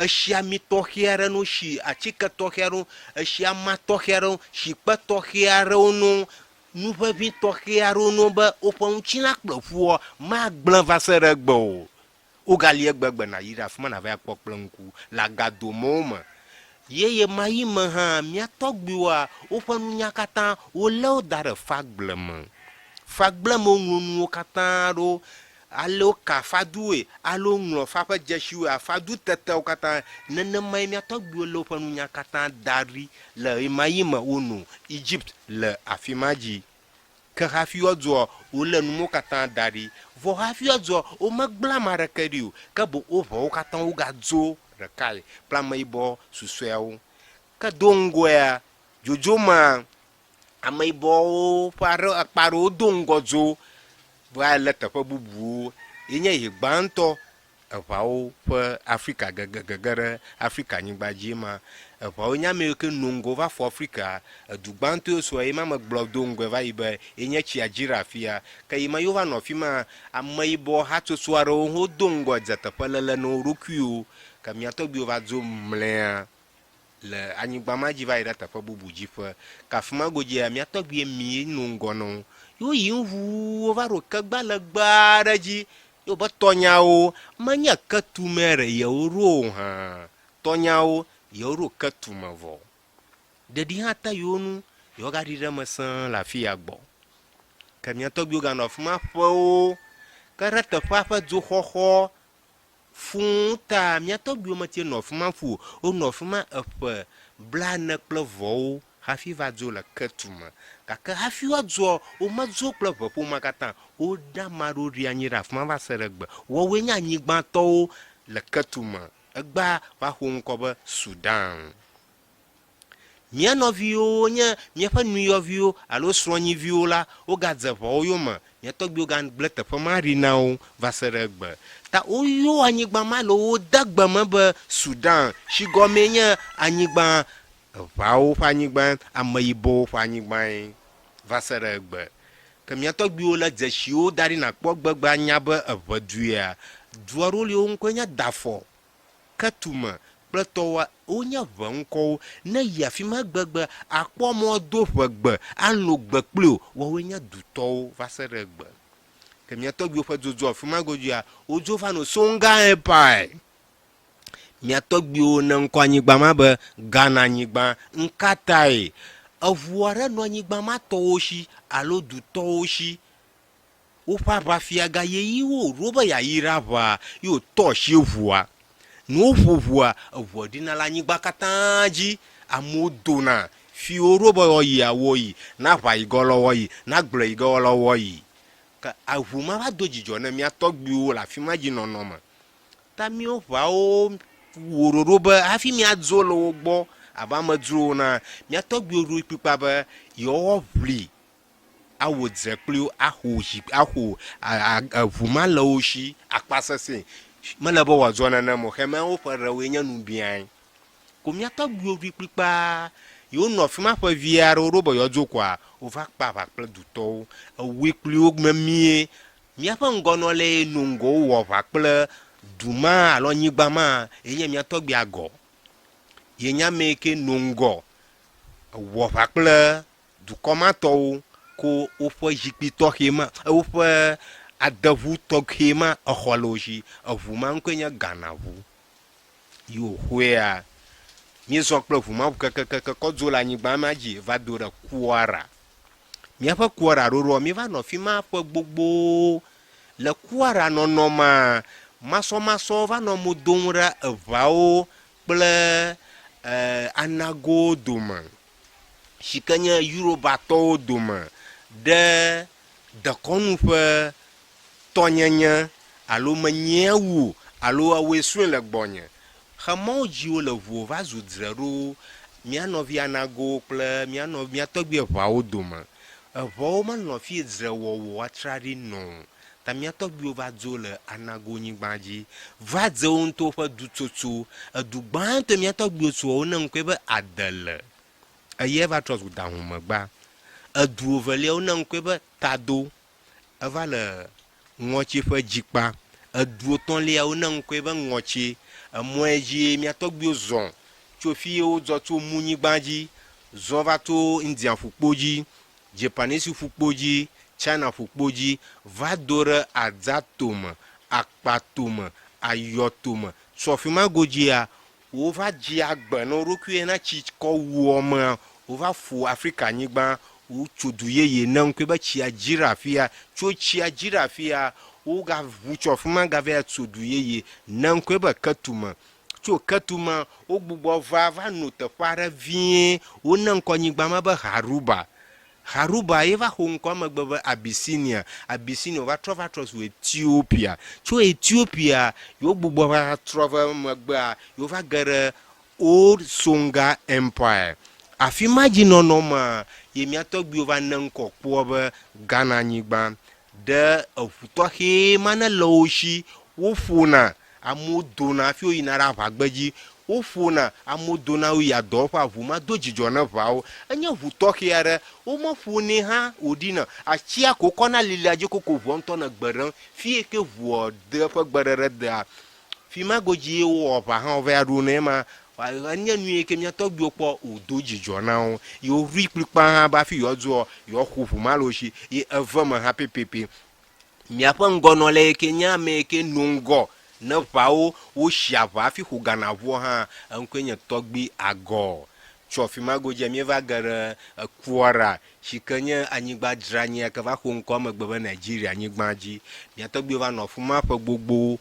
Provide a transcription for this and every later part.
Esi ami tɔxɛ aɖe no, si atike tɔxɛ aɖewo, esi ama tɔxɛ aɖewo, si kpe tɔxɛ aɖewo no, nu ʋeʋĩ tɔxɛ aɖewo no be woƒe ŋutilã kple ʋua magblẽ va se ɖe egbe o. Wogali egbegbe nàyi ɖe afi ma nàva yi akpɔ kple ŋku le agado mɔwo me. Ye ɣemaɣi me hã, mía tɔgbuiwoa, woƒe nunya katã, wolé wo da ɖe fagble me. Fagble me woŋlɔ nuwo katã ɖo, ale woka afaduwoe, ale woŋlɔ fa ƒe dzesiwoe, afadu tetewo katã. Nenemae mía tɔgbuiwo lé woƒe nunya katã da ɖi le ɣemaɣi me wono Egypt le afi ma dzi. Ke hafi woadzoa, wolé nu mawo katã da ɖi. Vɔ hafi woadzoa, womegblẽ ame aɖeke ɖi o, ke boŋ woʋã wo katã wogadzo ɖekae kple ameyibɔ susɔeawo. Ke do ŋgɔea, dzodzo ma, ameyibɔwo ƒe aɖe akpa aɖewo do ŋgɔ dzo va lé teƒe bubuwo. Ye nye zi gbãtɔ Eʋawo ƒe Afrika gege gege ɖe Afrika nyigba dzi ma. Eʋawo nye ame yiwo ke no ŋgɔ va fɔ Afrika. Edu gbãtɔe sua ye ma me gblɔ do ŋgɔe va yi be ye nye tsia dzi ɖe afia. Ke yi ma yi wova nɔ afima, ameyibɔ hatsotso aɖewo ho do ŋgɔ dze teƒe lele na wo ɖokuiwo. Ke mía tɔgbuiwo va dzo mlea le anyigba ma dzi va yi ɖe teƒe bubu dzi ƒe. Ke afima godzia, mía tɔgbui Emi ye no ŋgɔ na wo. Ye woyi ŋu wova ɖo kegba legbe aɖe dzi Ye wobe tɔnyawo menye ke tume ɖe yewo ɖo o hã, tɔnyawo yewo ɖo ke tume vɔ. Ɖeɖi hã te yewo ŋu yewoagaɖi ɖe eme sẽe le afi ya gbɔ. Ke mía tɔgbuiwo ganɔ afi ma ƒewo ke ɖe teƒea ƒe dzoxɔxɔ fũu ta mía tɔgbuiwo mete nɔ afi ma ƒu o. Wonɔ afi ma eƒe blaene kple vɔwo hafi va dzo le Ketu me. Gake hafi woadzoa, womedzo kple ʋeƒomea katã o. Woɖe ame aɖewo ɖi anyi ɖe afi ma va se ɖe egbe. Woawoe nye anyigbãtɔwo le Ketu me. Egbea va xo ŋkɔ be Sudan. Mía nɔviwo nye míaƒe nuyɔviwo alo srɔ̃nyiviwo la, wogadze ʋeawo yome. Mía tɔgbuiwo gagblẽ teƒe ma ɖi na wo va se ɖe egbe. Ta woyɔ anyigba ma le wo de gbe me be Sudan, si gɔmee nye anyigba Eʋawo ƒe anyigbae, ameyibɔwo ƒe anyigbae va se ɖe egbe. Ke mía tɔgbuiwo lé dzesiwo da ɖi nàkpɔ egbegbe anya be eʋe duea. Du aɖewo li wo ŋkɔe nye Dafɔ, Ketume kple tɔwoa, wonye ʋe ŋkɔwo. Ne èyi afi ma egbegbe, àkpɔ amewo ado ʋe gbe, ano gbe kpli wò, woawoe nye dutɔwo va se ɖe egbe. Ke mía tɔgbuiwo ƒe dzodzo afi ma godzoea, wodzo va nɔ Songhai Empire. Mia tɔgbuiwo ne ŋkɔ anyigba ma be Ghana nyigba. Ŋkatae? Eʋu aɖe nɔ anyigba ma tɔwo si alo dutɔwo si. Woƒe aʋafia gayeyi wo ɖo be yeayi ɖe aʋa ye wòtɔ asi ʋua. Ne woƒo ʋua, eʋua ɖina le anyigba katã dzi. Amewo dona. Fi woɖo be woayia, woayi. Ne aʋa yi ge woala woayi, ne agble yi ge woala woayi. Ke eʋu ma va do dzidzɔ ne mía tɔgbuiwo le afi ma dzi nɔnɔ me. Ta míwo ʋawo wɔ ɖoɖo be hafi míadzo le wo gbɔ abe amedzrowo enea, mía tɔgbuiwo ɖoe kplikpaa be yewoaʋli awɔ dze kpli wo, axo zi, axo eʋu ma le wo si akpasesẽe. Mele be wòadzɔ nenem o. Xemeawo ƒe ɖewoe nye nubiae. Ko mía tɔgbuiwo ɖoe kplikpaa yewonɔ afi ma ƒe vi aɖewo ɖo be yewoadzo koa, wova kpe aʋa kple dutɔwo. Ewɔe kpli wo memie Míaƒe ŋgɔnɔlae no ŋgɔ wowɔ aʋa kple du ma alo anyigba ma, ye nye mía tɔgbui Agɔ. Ye nye ame yi ke no ŋgɔ wɔ aʋa kple dukɔ ma tɔwo ko woƒe zikpui tɔxɛ ma, woƒe adeʋu tɔxɛ ma exɔ le wo si. Eʋu ma ŋkɔe nye Ghana ʋu. Yi wòxɔea, míezɔ kple ʋu ma ʋu kekekeke kɔ dzo le anyigba ma dzi va do ɖe Kwara. Míaƒe Kwara ɖoɖoa, míeva nɔ afi ma ƒe gbogbowo. Le Kwara nɔnɔ mea, masɔmasɔ va nɔ mo dom ɖe eʋeawo kple anagowo dome, si ke nye Yorubatɔwo dome ɖe dekɔnu ƒe tɔnyenye alo menyea wu o alo ewɔe srɔ̃e le gbɔnye. Xemɔwo dzi wole ʋuwo va zu dzre ɖo mía nɔvi anagowo kple mía nɔ mía tɔgbui eʋeawo dome. Eʋeawo melɔ̃ fiye dzre wɔwɔ atraɖi nɔ o. Ta mía tɔgbuiwo va dzo le anago nyigba dzi va dze wo ŋutɔwo ƒe dutsotso. Edu gbãtɔe mía tɔgbuiwo tsoa wone ŋkɔe be Adele. Eyae va trɔ zu Dahomegba. Edu evelia wone ŋkɔe be Tado. Eva le ŋɔtsi ƒe dzikpa. Edu etɔ̃lia wona ŋkɔe be Ŋɔtsi. Emɔe dzie mía tɔgbuiwo zɔ tso fi ye wozɔ tso Munyigba dzi zɔ va to India ƒukpo dzi, Japanese ƒukpo dzi, China ƒukpo dzi va do ɖe Adza tome, Akpa tome, Ayɔ tome. Tso afi ma godzia, Wova dzi agbe na wo ɖokui hena tsi kɔ wuɔ mea, wova ƒo Afrika nyigba, wotso du yeye ne ŋkɔe be tsia dzi ɖe afia. Tso tsia dzi ɖe afia, woga ʋu tso afima gava tso du yeye ne ŋkɔe be Ketume. Tso Ketume, wogbugbɔ va va no teƒe aɖe vie, wone ŋkɔ nyigba ma be Haruba. Haruba ye va xo ŋkɔ emegbe be Abisinia. Abisinia wova trɔ va trɔ zu Etiopia. Tso Etiopia yewo gbugbɔ va trɔ va megbea, yewo va ge ɖe Old Songa Empire. Afima dzi nɔnɔ mea, ye mía tɔgbuiwo va ne ŋkɔ kpɔ be Ghana nyigba. Ɖe eŋu tɔxɛ ma ne le wo shi, woƒona Amewo dona hafi woyina ɖe aʋagbedzi. Woƒona, amewo dona woyia dɔwɔƒe aʋu ma do dzidzɔ ne ʋawo. Enye ʋu tɔxɛ aɖe. Womeƒonɛ hã wòɖina o. Atsia ko wokɔna lilia dzi koko ʋua ŋutɔ ne gbe ɖem. Fi yi ke ʋua de eƒe gbeɖeɖe dea, fi ma godzi ye wowɔ aʋa hã wova ɖo ne ema. Enye nu yi ke mía tɔgbuiwo kpɔ wòdo dzidzɔ na wo. Ye woɖoe kplikpaa hã be hafi yewoadzoa, yewoaxo ʋu ma le wo si. Ye eve eme hã pɛpɛpɛ. Miaƒe ŋgɔnɔla yi ke nye ame yi ke no ŋgɔ ne ʋawo wosi aʋa hafi xo ga na ʋua hã, eŋkɔe nye Tɔgbui Agɔ. Tso afi ma godzia, míeva ge ɖe Kwara si ke nye anyigba dzranyi ya ke va xo ŋkɔ emegbe be Nigeria nyigba dzi. Mía tɔgbuiwo va nɔ afi ma ƒe gbogbowo.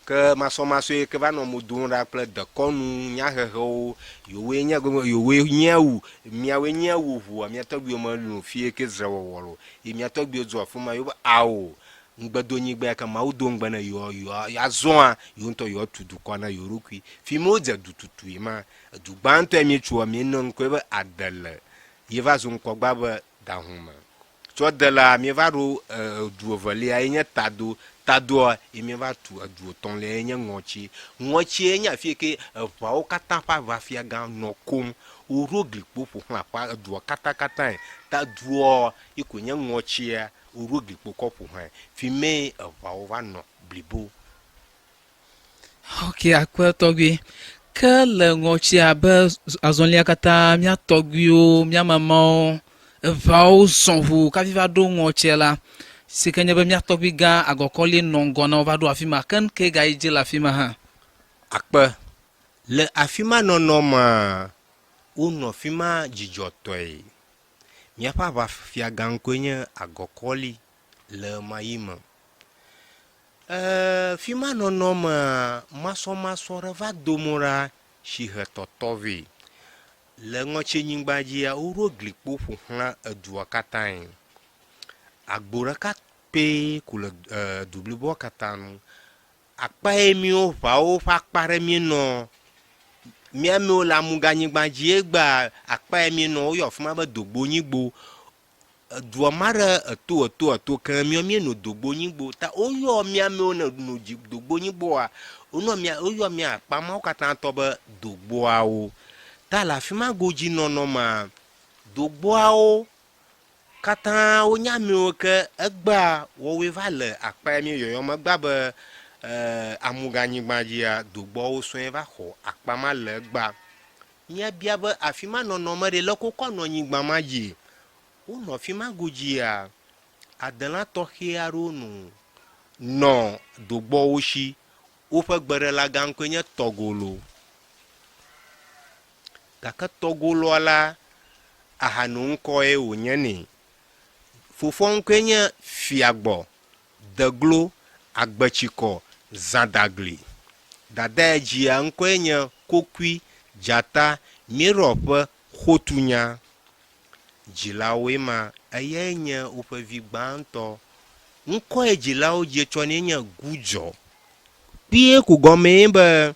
Ke masɔmasɔe ke va nɔ mo dom ɖa kple dekɔnu nyahehewo, yewoe nye yewoe nye wu, miawoe nye wu ʋua, mia tɔgbuiwo melũ fiye ke zrewɔwɔ lo. Ye mia tɔgbuiwo dzɔ afima yewo be ao, ŋugbedonyigba ya ke Mawu do ŋugbe ne yewoa, yewoa, yeazɔa, yewo ŋutɔ yewoatu dukɔa na yewo ɖokui. Fima wodze du tutui ma. Edu gbãtɔe mietsoa, mienɔ ŋkɔe be Adele, ye va zu ŋkɔgba be Dahume. Tsɔ de la, míeva ɖo edu evelia ye nye Tado. Tadoa ye míeva tu edu etɔ̃lia ye nye Ŋɔtsi. Ŋɔtsie nye afi yi ke eʋawo katã ƒe aʋafiagã nɔ koŋ. Woɖo glikpo ƒo xlã aƒea, edua katãkatãe. Tadoa ye koe nye Ŋɔtsia, woɖo glikpo kɔ ƒo xlãe. Fi mee eʋawo va nɔ blibo. Ok, akpe tɔgbui. Ke le ŋɔtsi abe azɔlia katã mía tɔgbuiwo, mía mamawo, eʋeawo zɔ ʋu kafi va ɖo ŋɔtsia la, si ke nye be mía tɔgbui gã Agɔkɔli nɔ ŋgɔ na wo va ɖo afi ma. Ke nu kae gayi dzi le afi ma hã? Akpe. Le afi ma nɔnɔ mea, wonɔ afi ma dzidzɔtɔe. Míaƒe aʋafiagã ŋkɔe nye Agɔkɔli le ɣemaɣi me. E fima nɔnɔ mea, masɔmasɔ ɖe va do mo ɖa si he tɔtɔ vɛ. Le ŋɔtsinyigba dzia, woɖo glikpo ƒo xlã edua katãe. Agbo ɖeka pɛ ko le edu bliboa katã nu. Akpa ye míwo ʋawo ƒe akpa ɖe míenɔ. Mía amewo le amuganyigba dzi egbea, akpa ye míenɔ woyɔ afima be dogbonyigbo. Edua ma ɖe eto eto eto keŋ míɔ míeno dogbonyigbo ta woyɔ mía amewo ne no dzi dogbonyigboa wonɔ mía woyɔ mía akpa mawo katã tɔ be dogboawo. Ta le afi ma godzi nɔnɔ ma dogboawo katã wonye amewo ke egbea wɔwoe va le akpa ya míeyɔyɔ megba be amuganyigba dzia dogboawo sɔe va xɔ akpa ma le egbea. Míabia be afi ma nɔnɔ me ɖe leke wokɔ nɔ nyigba ma dzi? Wonɔ afi ma godzia, adelã tɔxɛ aɖewo nɔ nɔ dogbɔwo si. Woƒe gbeɖelagã ŋkɔe nye tɔgolo. Gake tɔgoloa la, ahanoŋkɔe wònye nɛ. Fofoa ŋkɔe nye Fiagbɔ. Deglo, Agbetsikɔ, Zãdagli. Dadae dzia ŋkɔe nye Kokui, Dzata, Míeɖɔ ƒe Xotunya. Dzilawoe ma, eyae nye woƒe vi gbãtɔ. Ŋkɔe dzilawo dzi tsɔ nɛ nye Gudzɔ. Kpuie ko gɔmee be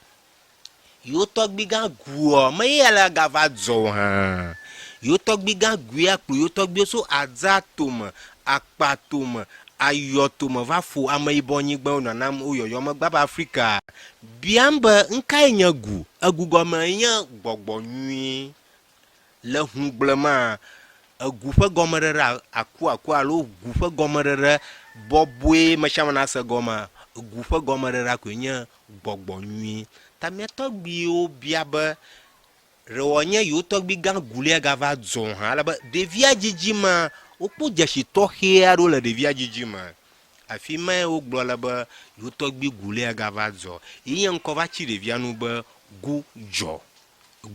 Yewo tɔgbuigã guɔ me ye ale gava dzɔ o hã. Yewo tɔgbuigã guia kplɔ yewo tɔgbuiwo so Adza tome, Akpa tome, Ayɔ tome va fo ameyibɔ nyigba wo nanam wo yɔyɔ megba be Afrika. Biam be ŋkae nye gu? Egu gɔme nye gbɔgbɔ nyui. Le ŋugble ma, egu ƒe gɔmeɖeɖe akuakua alo gu ƒe gɔmeɖeɖe bɔbɔe mesiame nase gɔmea, Gu ƒe gɔmeɖeɖea koe nye gbɔgbɔ nyui. Ta mía tɔgbuiwo bia be ɖe wòanye yewo tɔgbui gã Gulia gava dzɔ hã, ale be ɖevia dzidzi ma, wokpɔ dzesi tɔxɛ aɖewo le ɖevia dzidzi me. Afi mae wogblɔ le be yewo tɔgbui Gulia gava dzɔ. Ye nye ŋkɔ va tsi ɖevia nu be Gu dzɔ.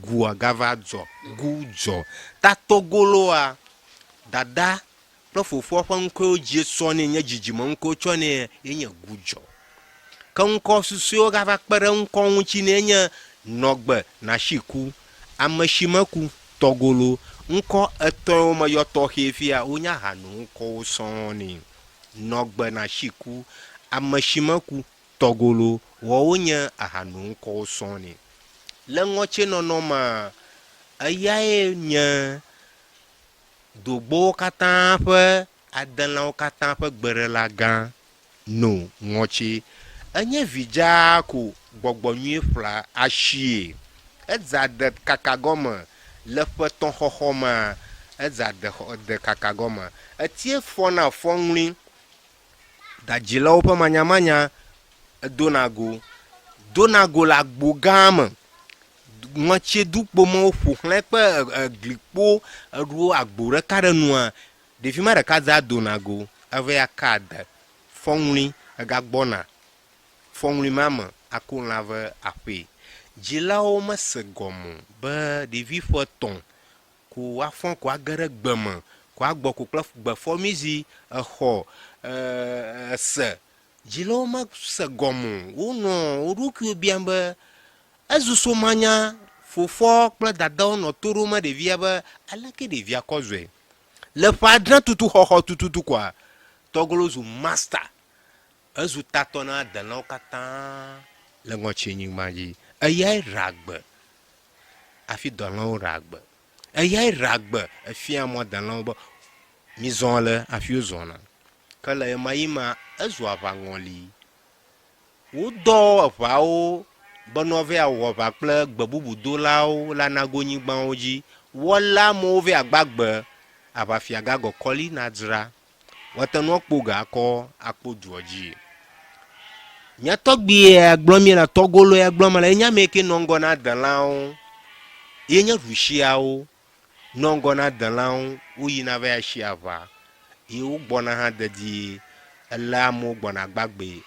Gua gava dzɔ. Gu dzɔ. Ta Togoloa, dada kple fofoa ƒe ŋkɔe wodzi sɔ nɛ nye dzidzime ŋkɔe wotsɔ nɛ ye nye Gudzɔ. Ke ŋkɔ susɔewo gava kpe ɖe ŋkɔ ŋuti nɛ nye Nɔgbe Nashiku, Ameshimeku, Tɔgolo. Ŋkɔ etɔ̃e womeyɔ tɔxɛ fia, wonye ahano ŋkɔwo sɔŋ nɛ. Nɔgbe Nashiku, Ameshimeku, Tɔgolo, woawo nye ahano ŋkɔwo sɔŋ nɛ. Le ŋɔtsinɔnɔ mea, eyae nye Dogbowo katã ƒe adelãwo katã ƒe gbeɖela gã no ŋɔtsi. Enye vi dzaa ko gbɔgbɔ nyui ƒlea asie. Edze ade kaka gɔme le ƒe tɔ̃ xɔxɔ mea, edze ade xɔ de kaka gɔme. Etie fɔna fɔŋli dadzilawo ƒe manyamanya edona go. Dona go le agbo gã me. Ŋɔtsidukpo mawo ƒo xlãe kple eglikpo eɖo agbo ɖeka ɖe nua, ɖevi ma ɖeka za dona go eva ya ka ade fɔŋli egagbɔna fɔŋli ma me ako lã ve aƒee. Dzilawo mese gɔme o be ɖevi ƒe tɔ̃ ko woafɔ ko age ɖe gbe me ko agbɔ ko kple gbe fɔmizi exɔ ese Dzilawo mese gɔme o. Wonɔ wo ɖokuiwo biam be, Ezu somanya? Fofoa kple dadawo nɔ to ɖom ɖevia be, Aleke ɖevia kɔ zɔe? Le ƒe adre tutu xɔxɔ tututu koa, Tɔgolo zu master. Ezu tatɔ na adelãwo katã le ŋɔtsinyigba dzi. Eyae ɖea gbe hafi dɔlãwo ɖea gbe. Eyae ɖea gbe efiaa mɔ adelãwo be, Mizɔ ale hafi wozɔna. Ke le ɣemaɣi ma, ezu aʋaŋɔli. Wodɔ eʋawo be ne woava wɔ aʋa kple gbe bubu dolawo le anagonyigbawo dzi. Woalé amewo vɛ agbagbe, aʋafiagã gɔkɔli nadzra. Woate ŋu akpo ga akɔ akpo dua dzi. Mía tɔgbui ya gblɔm míele, tɔgolo ya gblɔm mele, enye ame yi ke nɔ ŋgɔ na adelãwo, ye nye ɖusiawo. Nɔ ŋgɔ na adelãwo woyina va yi asi aʋa ye wogbɔna hã dedie. Elé amewo gbɔna gbagbee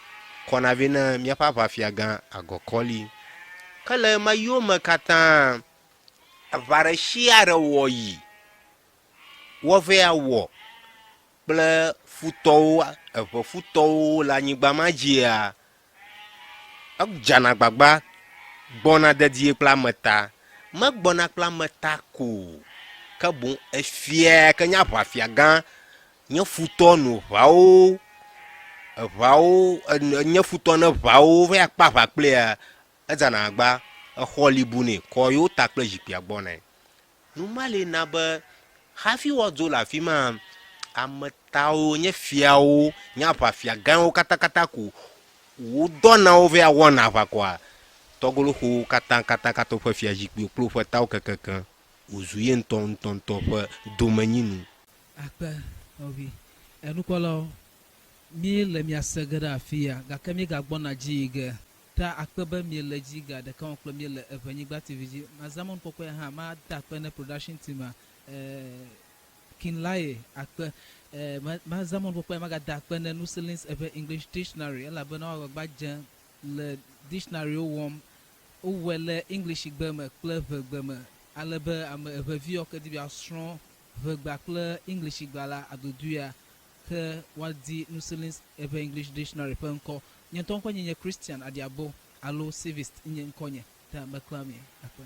kɔna vɛ na míaƒe aʋafiagã Agɔkɔli. Ke le ɣemaɣiwo me katã, aʋa ɖe sia ɖe wɔɣi woava awɔ kple futɔwo, eʋe futɔwo le anyigba ma dzia, Edzana agbagba gbɔna dedie kple ame ta. Megbɔna kple ame ta ko o, ke boŋ efiae ke nye aʋafia gã, nye futɔ no ʋawo, eʋawo, nye futɔ ne ʋawo va ya kpe aʋa kplia, edzana agbagba exɔ libu nɛ, kɔ yewo ta kple zikpuia gbɔnae. Nu ma li na be hafi woadzo le afi ma, ame tawo nye fiawo, nye aʋafia gãwo katakata ko wodɔna wo vɛ wɔna aʋakɔa. Tɔgoloxowo katãkatãkatã woƒe fiazikpuiwo kple woƒe tawo kekeake wòzu ye ŋutɔ ŋutɔŋutɔ ƒe domenyinu. Akpe, nɔvi. Enukpɔlawo, míele mia se ge ɖe afiya, gake míegagbɔna dzi yi ge. Ta akpe be miele dzi ga ɖeka wɔm kple mie le Eʋenyigba TV dzi. Mazã mɔnukpɔkpɔ ya hã made akpe ne production team a, eh, Kinlaye akpe. Eh, ma, mazã mɔnukpɔkpɔ ya magade akpe ne Nusilin's Eʋe English Dictionary elabena wo agbagba dze le dictionary wo wɔm. Wowɔe le English gbe me kple Ʋe gbe me ale be ame Eʋevi yawo ke di be yeasrɔ̃ Ʋegbea kple English gbea la adodoea ke woadi Nusilin's Eʋe English Dictionary ƒe ŋkɔ. Nye ŋutɔ ŋkɔnye nye Christian Adiabo alo Civist nye ŋkɔnye, ta meklã mi akpe.